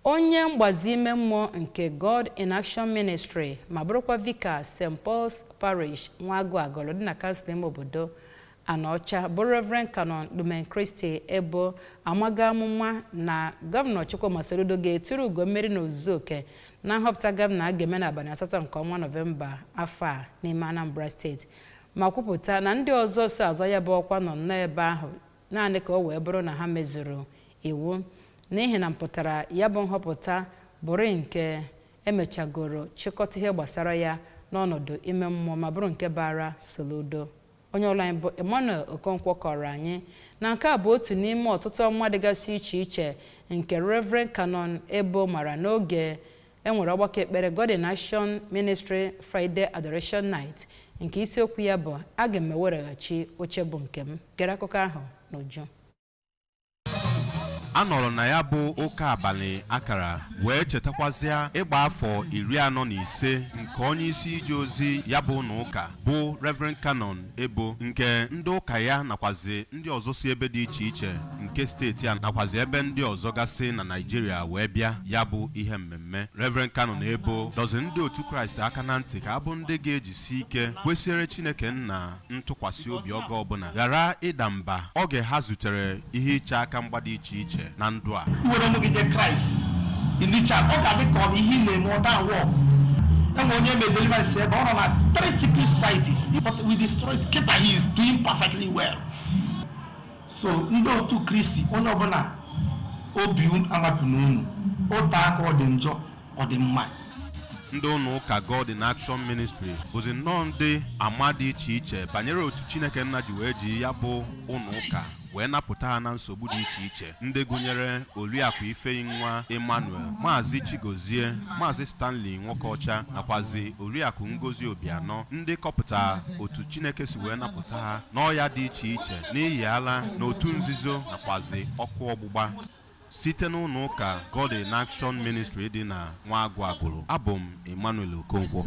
Onye mgbazi ime mmụọ nke God in Action Ministry ma bụrụkwa vicar St. Paul's Parish, Nwagụ Agụlụ dị na kansụl ime obodo Anaọcha, bụ Reverend Canon Lumen Christi Ebo, amaga amụma na Gọvanọ Chukwuma Soludo ga-eturu ugo mmeri na ozuzu oke na nhọpụta gọvanọ a ga-eme n'abalị 8 nke ọnwa Nọvemba afọ a n'ime Anambra Steeti, ma kwupụta na ndị ọzọ so azọ ya bụ ọkwa nọ nnọọ ebe ahụ naanị ka o wee bụrụ na ha mezuru iwu, n'ihi na mpụtara ya bụ nhọpụta bụrụ nke emechagoro chịkọta ihe gbasara ya n'ọnọdụ ime mmụọ ma bụrụ nke bara Soludo. Onye ọrụ anyị bụ Emmanuel Okonkwo kọrọ anyị na nke a bụ otu n'ime ọtụtụ ọmụma dịgasị iche iche nke Reverend Canon Ebo mara n'oge enwere ọgbakọ ekpere God in Action Ministry Friday Adoration Night, nke isiokwu ya bụ "Aga m ewereghachi oche bụ nke m". Gere akụkọ ahụ n'uju. A nọrọ na ya bụ ụka abalị akara wee chetakwazịa ịgba afọ 45 nke onye isi ije ozi ya bụ na ụka, bụ Reverend Canon Ebo, nke ndị ụka ya nakwazi ndị ọzọ si ebe dị iche iche nke steeti a nakwazi ebe ndị ọzọ gasị na Naịjirịa wee bịa ya bụ ihe mmemme. Reverend Canon Ebo dọzi ndị otu Kraịst aka na ntị ka abụ ndị ga-ejisi ike kwesịrị Chineke nna ntụkwasị obi oge ọbụla, ghara ịda mba oge ha zutere ihe iche aka mgba dị iche iche na ndụ a. Iwere onwe gị nye Kraịst inicha, ọ ga-adị ka ọ bụ ihe ị na-eme ọ daa work. Enwe onye eme deliverance ebe ọ nọ na three secret societies, but we destroyed. Kịta he is doing perfectly well. So ndị otu Kristi, onye ọbụla obi amapụ n'unu ụta aka, ọ dị njọ, ọ dị mma. Ndị ụlọ ụka God in Action Ministry bụzi nnọọ ndị ama dị iche iche banyere otu Chineke nna ji wee ji ya bụ ụlọ ụka wee napụta ha na nsogbu dị iche iche, ndị gụnyere Oriakụ Ifeyinwa Emmanuel, Maazị Chigozie, Maazị Stanley Nwokeọcha nakwazi Oriakụ Ngozi Obianọ, ndị kọpụta otu Chineke si wee napụta ha n'ọya dị iche iche, n'iyi ala na otu nzuzo nakwazi ọkụ ọgbụgba. Site n'ụlọ ụka God in Action Ministry dị na Nwagụ Agụrụ, abụ m Emmanuel Okonkwo.